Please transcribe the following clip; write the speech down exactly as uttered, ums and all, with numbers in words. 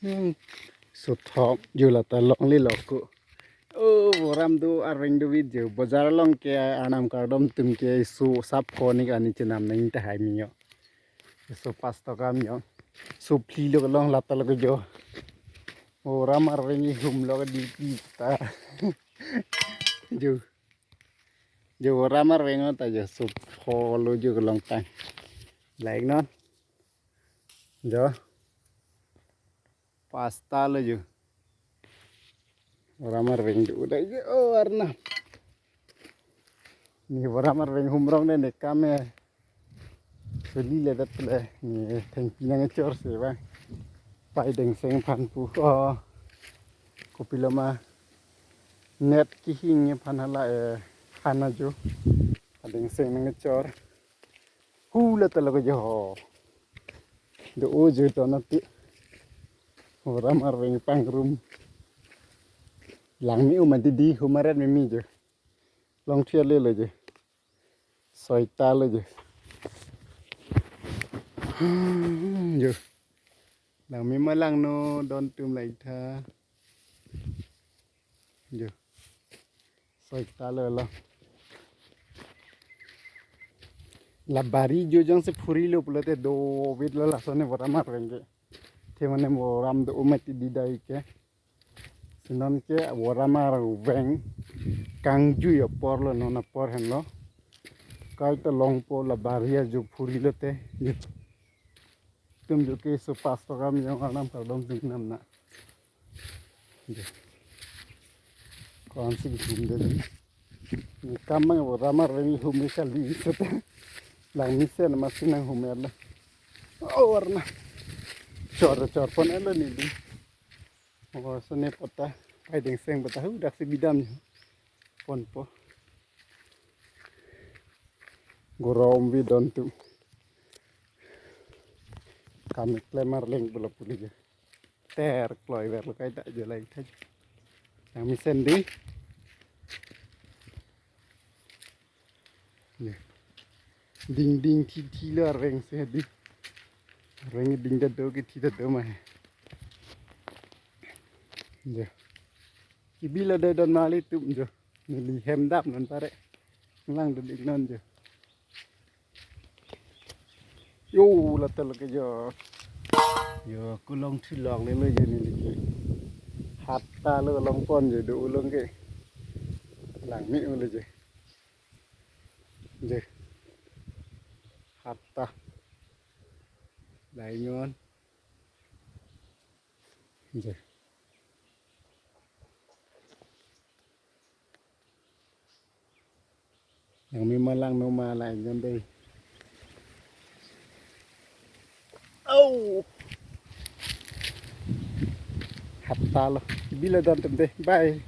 Hmm. Suthok jula ta longle loko. Oh, Voram do arveng do video. Bazar along ke arnam kardom atum ke su sap konik ani chenam nang tahai minyo. Su pas to kam yo. Su phli lo long lata lo jo. Voram arveng ihum lo di di ta. Jo. Jo Voram arveng ta jo su pho lo jo long tang. Like non. Jo. Pas ta lo jo. Voram arveng do da jo, oh, arnam. Ne Voram arveng humrong ne ne kame. Suli le dat le ne thengpi nangchor se ba. Pai Dengseng aphan pu. Oh. Kopilo ma. Net kehing aphan hala, eh, hana jo. Pai Dengseng nangchor. Hula ta lo jo. Do-o jo to na ti. Voram arveng pangrum. Langme-o ma didi humar-et meme jo. Long thia le lo jo. Soi ta lo jo. Jo. Langme ma langno don atum lai tha. Jo. Soi ta lo lo. La bari jo jongsi phuri lo pulote dovit lo lason ne Voram arveng ke. Te mane Voram do-o ma ti di dai ke. Si non ke Voram arveng kangjui apor lo, non apor henlo. Kaita longpo, la bari ajo phuri lote. Atum jo ke su pas to kam yo arnam kardom atum nam na. Jo. Ko-an si humde. Ne kam bang Voram arveng ihum kali sote. Langmesen masi nanghum-et lo. Oh, arnam. Chor chor pon-et lo ne di. Oh, sone pota. Pai Dengseng pota hu daksi bidam jo. Ponpo. Gorom vi don atum. Kam keklem arleng pulo puli jo. Ter kloi ver lo kaita jo lai tha. Langmesen di. Ya. Ding ding thi thi lo arveng se di. Arveng ding ta do ke thi ta do ma he. Ya. Kebi lo dei don mali atum jo. Neli hem dam non pare. Lang do dik non jo. Yo, lata lo ke jo. Jo, ku long thulong le lo jo neli ke. Hat ta lo long pon jo do-o long ke. Langme-o lo jo. Jo. Hat ta. Lai non. Jo. Langme ma langno ma lai non dei. Oh. Hat ta lo. Bilo don atum dei. Bye.